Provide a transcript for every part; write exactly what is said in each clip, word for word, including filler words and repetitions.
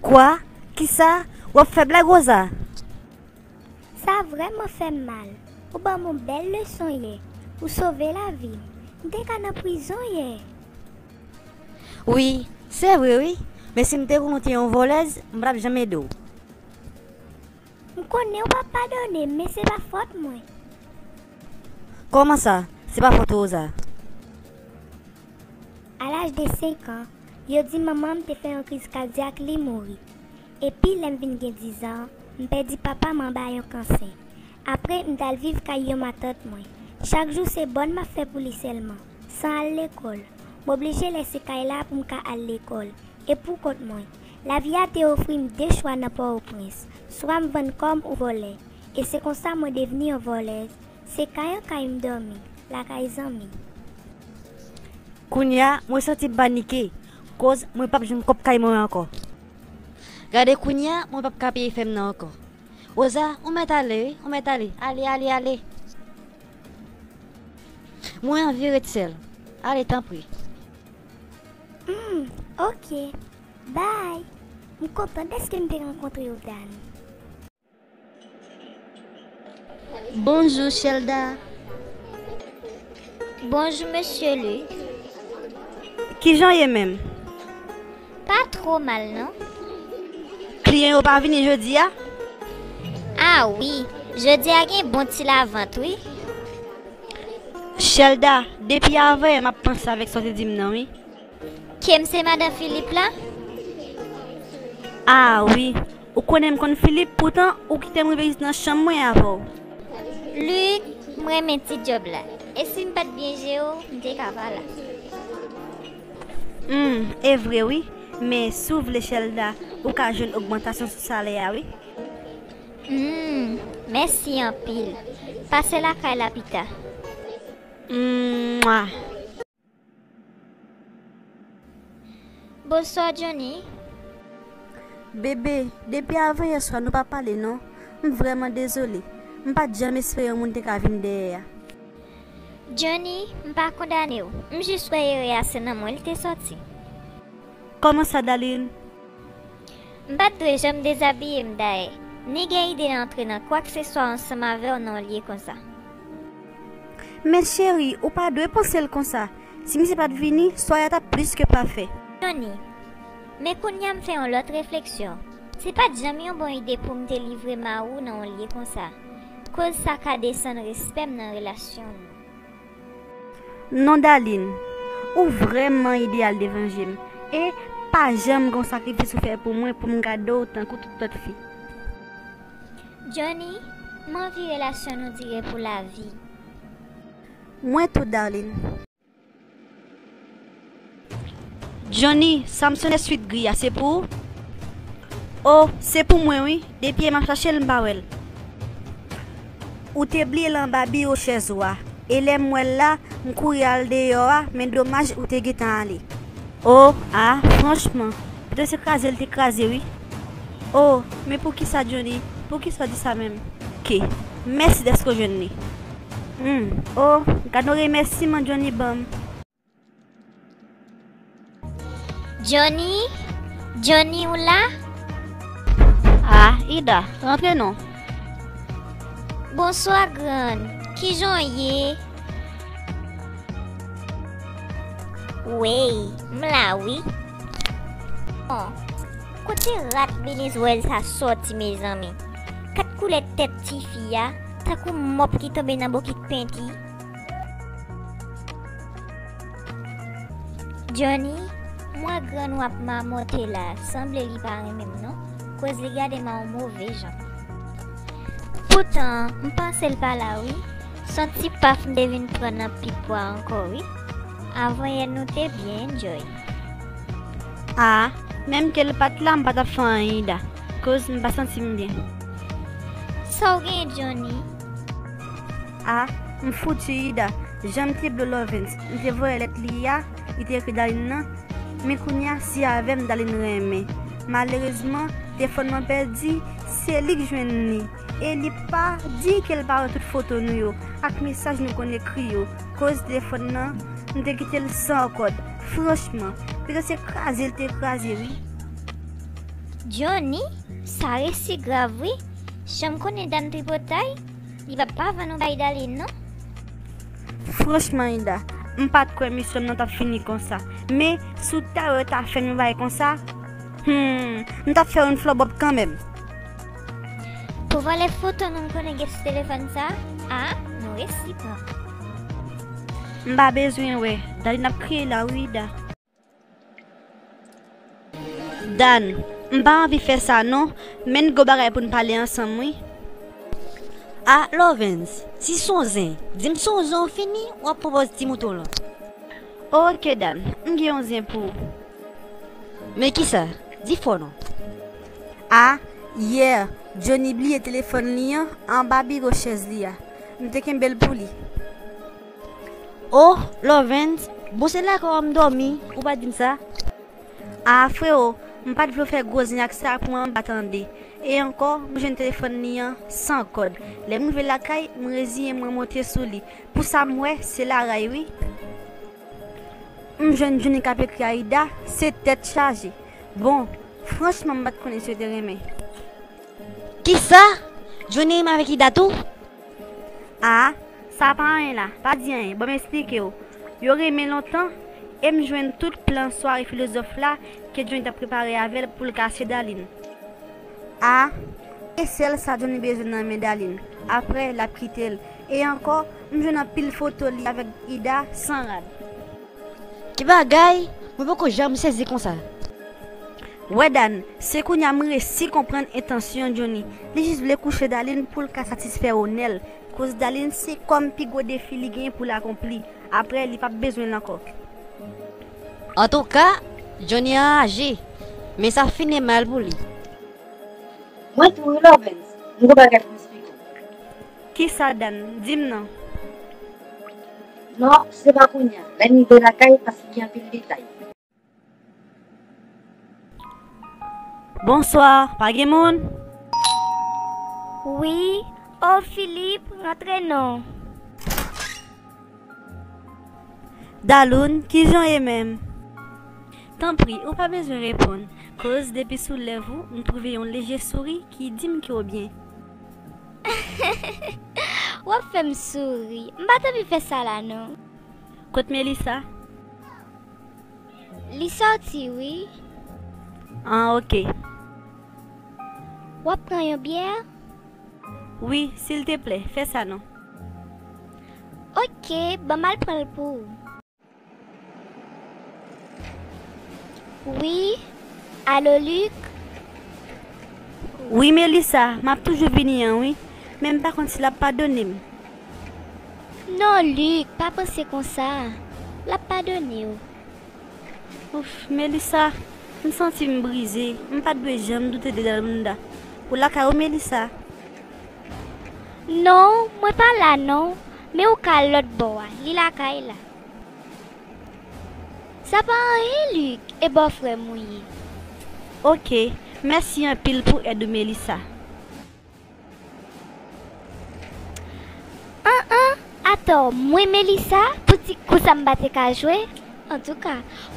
Kwa? Kisa? W ap fè blag, Rosa? Sa vrèman fè m mal. Ou ban m yon bèl leson yè. Ou sove lavi m. M te ka nan prizon yè. Wi, se vre wi. Men si m te konnen w te yon vòlèz, m pa t ap janm ede w. M konnen w p ap padone m, men se pa fòt mwen. Kòman sa? Se pa fòt Rosa? A laj de senk an, yo di manman m te fè yon kriz kadyak, li mouri. Epi lè m vin gen diz an, m pèdi papa m anba yon kansè. Apre, m t al viv kay yon matant mwen. Chak jou se bòn m ap fè pou li sèlman, san al lekòl. M oblije lèse kay la pou m ka al lekòl, e poukont mwen. Lavi a te ofri m de chwa nan Pòtoprens, swa m vann kò m ou vòlè. E se konsa mwen devni yon vòlèz. Se kay an kay m dòmi, lakay zanmi. Kounye a, mwen santi m panike, koz mwen p ap jwenn kòb kay mwen ankò. Gade kounye a, mwen p ap ka peye fèm nan ankò. Rosa, ou mèt ale wi, ou mèt ale. Ale, ale, ale. Mwen anvi ret sèl. Ale, tanpri. Hmm, ok. Bye. M kontan dèske m te rankontre w, Dan. Bonjou, Shelda. Bonjou, mesye Luc. Kijan w ye menm? Pa twò mal, non. Kliyan yo pa vini jodi a? A wi, jodi a gen bon ti lavant, wi. Shelda, depi avanyè m ap panse avèk sa w te di m nan, wi. Ke m se madan Filip la? A wi, ou konnen m konn Filip, poutan ou kite m rive jis nan chanm mwen avè w. Luc, m renmen ti djòb la. E si m pa t byen jere w, m te ka pa la. Hmm, e vre wi. Men si w vle, Shelda, ou ka jwenn ogmantasyon sou salè a wi. Hmm, mèsi anpil. Pase lakay la pita. Mwa. Bonswa, Johnny. Bebe, depi avanyè swa nou pa pale non. M vrèman dezole. M pa t janm espere yon moun te ka vin dèyè a. Johnny, m pa kondane w. M jis wè erè a se nan mwen li te sòti. Kòman sa, Darline? M pa t dwe janm dezabiye m dayè, ni gen ide antre nan kwakseswa ansanm avè w nan yon lye konsa. Men cheri, ou pa dwe panse l konsa. Si misye pa t vini, sware a t ap plis ke pafè. Johnny, men kounye a m fè yon lòt refleksyon. Se pa t janm yon bon ide pou m te livre mari w nan yon lye konsa. Koz sa ka desann respè m nan relasyon nou. Non, Darline, ou vrèman ideyal devan je m. E pa janm gen yon sakrifis ou fè pou mwen pou m gade w tankou tout lòt fi. Johnny, m anvi relasyon nou dire pou lavi. Mwen tou, Darline. Johnny, sa m sonnè swit gri a, se pou ou? O, se pou mwen wi. Depi yè m ap chache l, m pa wè l. Ou te bliye l anba biwo chèz ou a. E lè m wè l la, m kouri al deyò a, men domaj ou te gentan ale. O, a, franchman, pito se kraze l te kraze wi. O, men poukisa, Johnny? Poukisa w di sa menm? Ke, mèsi dèske w jwenn li. Hmm, o, gad yon remèsiman Johnny ban m. Johnny? Johnny, ou la? A, Ida, rantre non. Bonswa, grann. Kijan w ye? Wey, m la wi. Bon, kote rat benezwèl sa sòti, mezanmi? Kat koulè tèt tifi a, tankou mòp ki tonbe nan bokit penti. Johnny, m wè grann ou ap mamòte la, sanble li pa renmen m non, koz li gade m a yon move jan. Poutan, m panse l pa la wi. S on ti paf m te vin pran nan pip ou a ankò wi. Avanyè nou te byen enjoy. A, menm ke l pa t la, m pa t ap fè anyen, Ida, koz m pa santi m byen. Sa w genyen, Johnny? A, m fouti, Ida. Jan m te blow Lovens, m te voye lèt li a, li te ekri Darline nan, men kounye a se avè m Darline renmen. Malerezman, telefòn mwen pèdi, se li k jwenn li. E li pa di ke l pa wè tout foto nou yo, ak mesaj nou konn ekri yo, koz telefòn nan, m te kite l san kòd. Franchman, pito se kraze l te kraze wi. Johnny, sa resi grav wi. Jan m konnen Dan tripotay, li p ap pa vann ou bay Darline non. Franchman, Ida, m pa t kwè misyon m nan t ap fini konsa. Men, si w ta wè w ta fè m yon bagay konsa, hmm, m t ap fè w yon flòbòp kanmenm. Pou vòlè foto nou m konnen gen sou telefòn sa, a, nou resi pran. M pa bezwen wè, Darline ap kriye la wi, Ida. Dan, m pa anvi fè sa non, men n gen yon bagay pou n pale ansanm wi. A, Lovens, si s on zen, di m s on zen w fini, w ap pran pòz ti mouton lan. Oke, Dan, m gen yon zen pou ou. Men kisa? Di fò non. A, yè, Johnny bliye telefòn li an anba biwo chèz li a. M te kenbe l pou li. O, Lovens, bon se lakay w m dòmi, ou pa di m sa? A, frewo, m pa t vle w fè gwo zen ak sa pou mwen m pa tande. E ankò, m jwenn telefòn li an san kòd. Lè m rive lakay, m reziyen mwen monte sou li. Pou sa m wè, se laray wi. M jwenn Johnny k ap ekri Aida, se tèt chaje. Bon, franchman m pa t konnen si yo te renmen. Kisa? Johnny renmen avèk Ida tou? A, sa pa anyen la, pa di anyen, ban m esplike w. Yo renmen lontan, e m jwenn tout plan sware filozòf la ke Johnny t ap prepare avè l pou l kache Darline. A, e sèl sa Johnny bezwen nan men Darline, apre l ap kite l. E ankò, m jwenn anpil foto li avèk Ida san rad. Ki bagay? Mwen poko janm sezi konsa. Wè Dan, se kounye a m resi konprann entansyon Johnny. Li jis vle kouche Darline pou l ka satisfè onè l. Koz Darline se kòm pi gwo defi li genyen pou l akonpli. Apre, li p ap bezwen l ankò. Antouka, Johnny anraje, men sa fini mal pou li. Mwen tou wi Lovens, m gon bagay pou m esplike w. Kisa Dan? Di m non. Non, se pa kounye a. Lè n rive lakay, paske gen anpil detay. Bonswa, pa gen moun? Wi, o Filip, rantre non. Daloun, kijan w ye menm? Tanpri, ou pa bezwen reponn, koz depi sou lèv ou, m twouve yon leje souri ki di m ke w byen. W ap fè m souri. M pa t anvi fè sa la non. Kot Melissa? Li sòti wi. An, oke. W ap pran yon byè? Wi, silteplè, fè sa non. Oke, ban m al pran l pou ou. Wi, alo Luc? Wi Melissa, m ap toujou vini an wi, men m pa konn si l ap padone m. Non Luc, pa panse konsa, l ap padone w. Ouf, Melissa, m santi m brize, m pa t dwe janm doute de Dalunda. Ou lakay ou Melissa? Non, mwen pa la non, men ou ka al lòt bò a, li lakay la. Sa pa anyen Luc, e bòfrè m ou ye. Oke, mèsi anpil pou èd ou Melissa. An an, atò mwen Melissa, pou ti kou sa m pa te ka jwe. Antouka,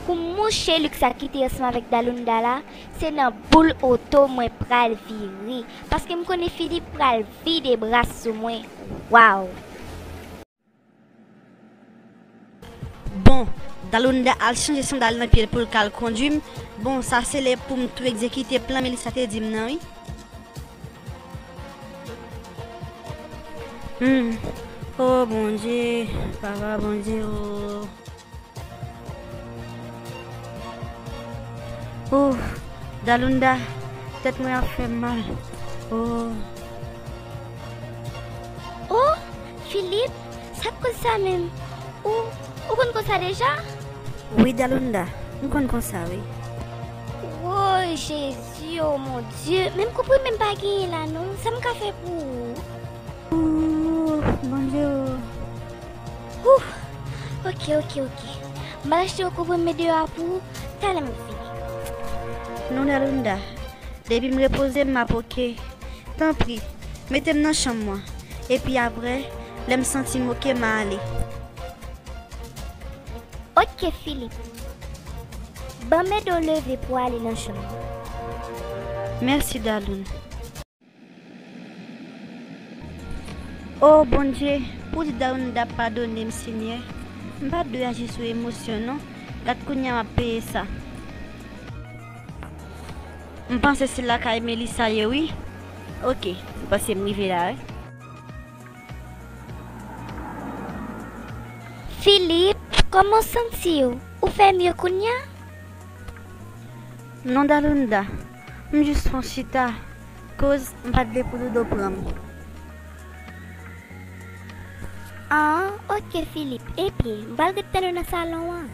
kou mouche Luc sa kite ansanm avèk Dalunda la, se nan boul oto mwen pral vire, paske m konnen Philippe pral vide bras sou mwen. Waw! Bon, Dalunda al chanje sandal nan pye l pou l ka al kondwi m. Bon, sa se lè pou m tou egzekite plan Melissa te di m nan wi. Hmm. Oh Bondye, papa Bondye oh. Oh, Dalunda, tèt mwen ap fè m mal. Oh. Oh, Philippe, sa k koz sa menm? Ou, ou konn konsa deja? Wi, Dalunda, m konn konsa, wi. Woy, Jezi, oh mon Dieu, menm konprimè m pa genyen la non, sa m ka fè pou ou? Ooh, Bondye, oh. Ooh, ok, ok, ok. M al achte yon konprimè deyò a pou ou, talè m ap vini. Non, Dalunda, depi m repoze m, m ap oke. Tanpri, mete m nan chanm mwen. Epi apre, lè m santi m oke, m a ale. Ok, Philippe. Ban m ede w leve pou w ale nan chanm ou. Mèsi, Daloun. O Bondye, pou di Daloun ap padone m, Senyè, m pa t dwe aji sou emosyon, non. Gad kounye a m ap peye sa. M panse se lakay Melissa ye, wi. Oke, m panse m rive la, wi. Philippe, kòman w santi w? Ou fè mye kounye a? Non, Dalunda, m jis fon chita, koz m pa t vle pou Dodo pran m. Ah, oke, Philippe. Ebyen, m pral ret talè nan salon an.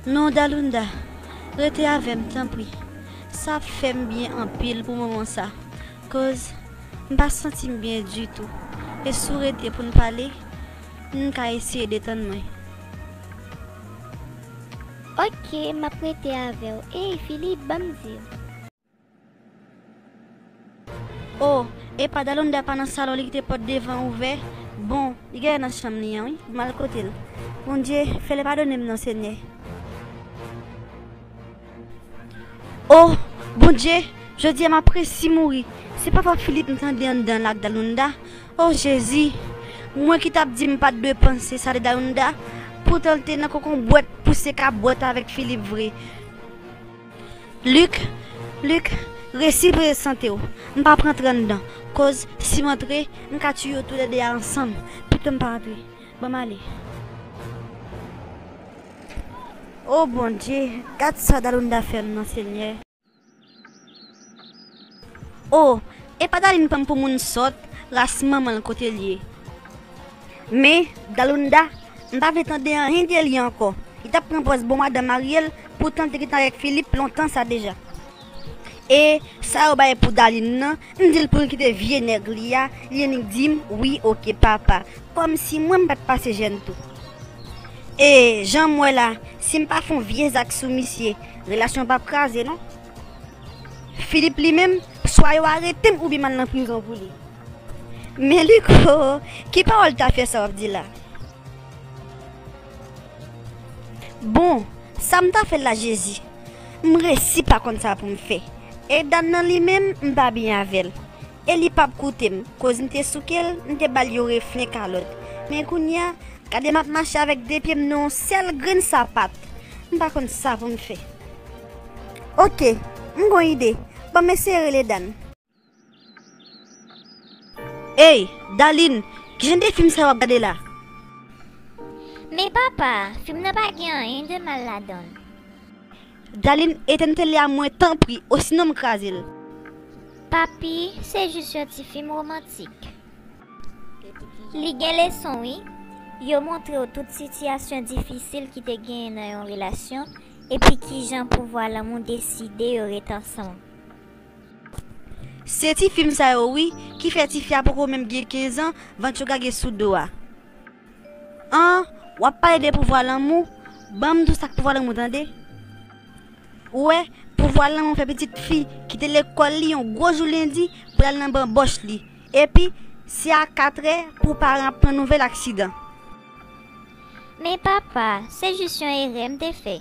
Non, Dalunda, rete avè m, tanpri. Sa ap fè m byen anpil pou moman sa, koz m pa santi m byen ditou. E si w rete pou n pale, n ka eseye detann mwen. Oke, m ap rete avè w. Ey, Philippe, ban m di w. O, epa Dalunda pa nan salon, li kite pòt devan ouvè. Bon, li genlè nan chanm li an, wi. M al kote l. Bondye, fè l padone m non, Senyè. O, Bondye, jodi a m ap resi mouri. Se papa Philippe m tande anndan la ak Dalunda. O Jezi, mwen ki t ap di m pa t dwe panse sa de Dalunda, poutan l te nan kokonbwèt pouse kabwòt avèk Philippe vre. Luc, Luc, resi prezante w. M p ap rantre anndan, koz si m antre, m ka tiye yo toulède a ansanm. Pito m pa antre. Ban m ale. O Bondye, gad sa Dalunda fè m nan, Senyè. O, epa Daline pran m pou moun sòt, ras manman l kote l ye. Men, Dalunda, m pa vle tande anyen de li ankò. Li t ap pran pòz bon madanm marye l, poutan l te gentan avèk Philippe lontan sa deja. E sa yo bay pou Daline nan, m di l pou l kite vye nèg li a, li annik di m, wi, oke, papa. Kòmsi mwen m pa t pase jèn tou. E jan m wè la, si m pa fè yon vye zak sou misye, relasyon p ap kraze, non. Philippe li menm, swa yo arete m oubyen m al nan prizon pou li. Men Luco, ki pawòl tafya sa w ap di la? Bon, sa m ta fè la, Jezi? M resi pa konn sa pou m fè. E Dan nan li menm, m pa byen avè l. E li p ap koute m, koz m te souke l, m te ba l yon reflen kalòt. Men kounye a, gade m ap mache avèk de pye m nan yon sèl grenn sapat. M pa konn sa pou m fè. Oke, m gon ide. Ban m eseye rele Dan. Ey, Daline, kijan de fim sa yo w ap gade la? Men papa, fim nan pa gen anyen de mal ladan l. Daline, etenn tele a mwen, tanpri, osinon m kraze l. Papi, se jis yon ti fim womantik. Li gen leson, wi. Yo montre w tout sitiyasyon difisil ki te genyen nan yon relasyon, epi kijan pouvwa lanmou deside yo ret ansanm. Se ti fim sa yo, wi, ki fè tifi a poko menm gen kenz an, vant yo gage sou do a. An, w ap pale de pouvwa lanmou, ban m di w sa k pouvwa lanmou, tande. Ou wè, pouvwa lanmou fè pitit fi kite lekòl li yon gwo jou lendi pou l al nan banbòch li. Epi, se a katrè pou paran ap pran nouvèl aksidan. Men papa, se jis yon erè m te fè.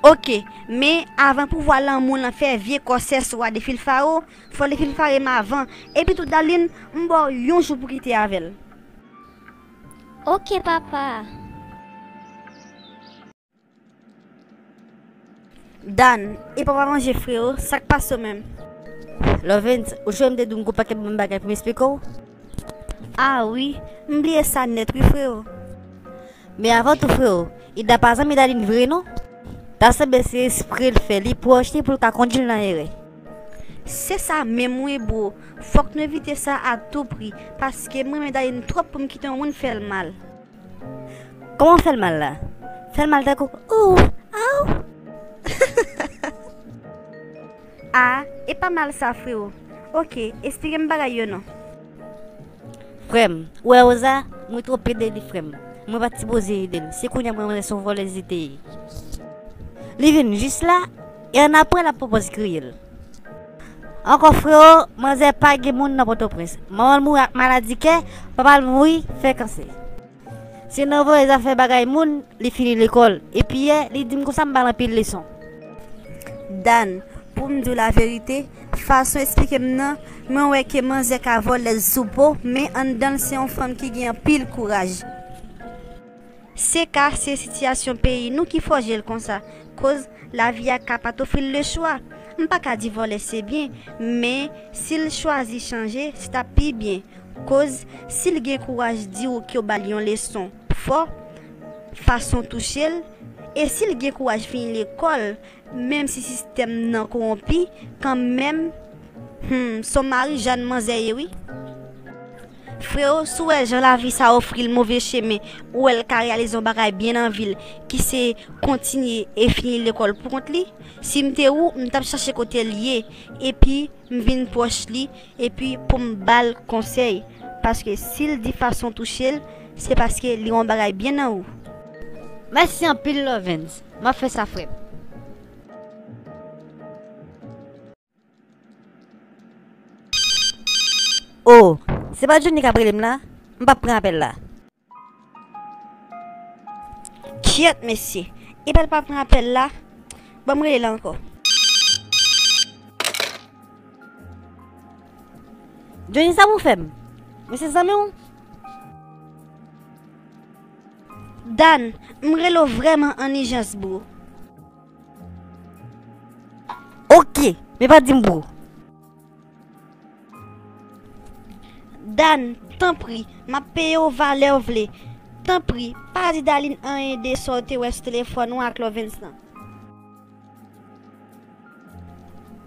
Oke, men avan pouvwa lanmou lan fè vye kòsè sou w a defilfare w, fò w defilfare m avan. Epitou Daline, m ba w yon jou pou kite avè l. Oke, papa. Dan, epa w pa manje, freo, sa k pase w menm? Lovens, ou sonje m te di w m gon pakèt bon bagay pou m esplike w? A wi, m bliye sa nèt wi, freo. Men avan tou, freo, Ida pa zanmi Daline vre non. Ta sanble se espre l fè li pwòch li pou l ka kondui l nan erè. Se sa menm wi, bro. Fòk nou evite sa a tou pri, paske m renmen Daline twòp pou m kite yon moun fè l mal. Kòman fè l mal la? Fè l mal tankou, ou, aw. A, e pa mal sa, freo. Oke, esplike m bagay yo non. Frè m, ou wè Rosa, mwen twonpe de li, frè m. Mwen pa t sipoze ede l. Se kounye a mwen wè se yon vòlèz li te ye. Li vin jis la, e annapre l ap pran pòz kriye l. Ankò, freo, manzè pa gen moun nan Pòtoprens. Manman l mouri ak maladi kè, papa l mouri, fè kansè. Se nan voye zafè bagay moun, li fini lekòl. Epi yè, li di m konsa m ba l anpil leson. Dan, pou m di w laverite, fason w esplike m nan, mwen wè ke manzè ka vòlèz sou po, men anndan l se yon fanm ki gen anpil kouraj. Se ka, se sitiyasyon peyi nou ki fòje l konsa, koz lavi a ka pa t ofri l lechwa. M pa ka di vòlè se byen, men si l chwazi chanje, se t ap pi byen. Koz, si l gen kouraj di w ke w ba l yon leson fò, fason w touche l, e si l gen kouraj fini lekòl, menm si sistèm nan kowonpi, kanmenm, hmm, s on mari Jàn manzè ye wi. Freo, si w wè jan lavi sa ofri l move chemen, ou wè l ka reyalize yon bagay byen nan vi l, ki se kontinye e fini lekòl pou kont li. Si m te ou, m t ap chache kote l ye, epi m vin pwòch li, epi pou m ba l konsèy, paske si l di fason w touche l, se paske li wè yon bagay byen nan ou. Mèsi anpil, Lovens. M ap fè sa, frè m. Oh, se pa Johnny k ap rele m la? M p ap pran apèl la. Kyèt, mesye. Epa l pa pran apèl la. Ban m rele l ankò. Johnny, sa pou w fè m? Mwen se zanmi w? Dan, m rele w vrèman an ijans, bro. Oke, men pa di m bro. Dan, tanpri, m ap peye w valè w vle. Tanpri, pa di Darline anyen de sa w te wè sou telefòn ou ak Lovens lan.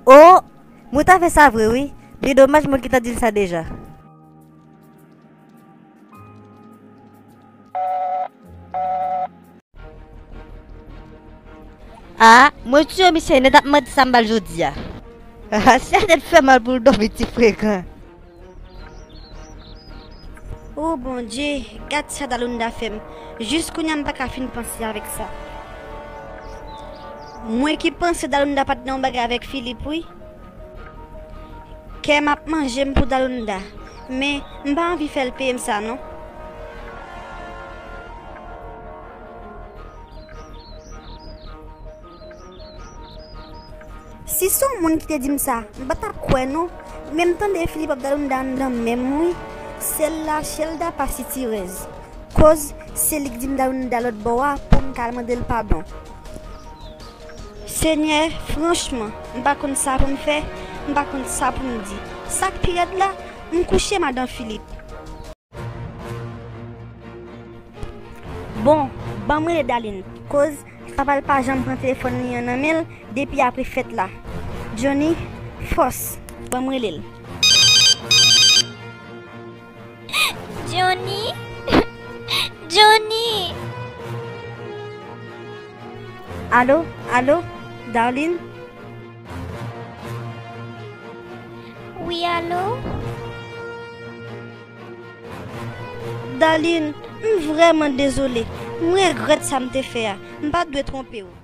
Oh, mwen ta fè sa vre wi, men domaj mwen gentan di l sa deja. Ah, mwen tiye misye nèt ap manti sa m ba l jodi a. Ah, si a tèt fè mal pou l dòmi ti frekan. O Bondye, gad sa Dalunda fè m. Jis kounye a m pa ka fin panse avèk sa. Mwen ki panse Dalunda pa t nan yon bagay avèk Filip wi. Kè m ap manje m pou Dalunda, men m pa anvi fè l peye m sa non. Si se yon moun ki te di m sa, m pa t ap kwè non. Men m tande Filip ap Dalunda anndan menm wi. Sèl la Chelda pa sitirèz. Koz se li k di m Dalunda lòt bò a pou m ka al mande l padon. Senyè, franchman, m pa konn sa pou m fè, m pa konn sa pou m di. Sa k pi rèd la, m kouche madan Filip. Bon, ban m rele Darline, koz papa l pa janm pran telefòn li an nan men l depi apre fèt la. Johnny, fòs, ban m rele l. Johnny! Johnny! Alo, alo, Darline? Wi, alo? Darline, m vrèman dezole. M regrèt sa m te fè a. M pa t dwe twonpe w.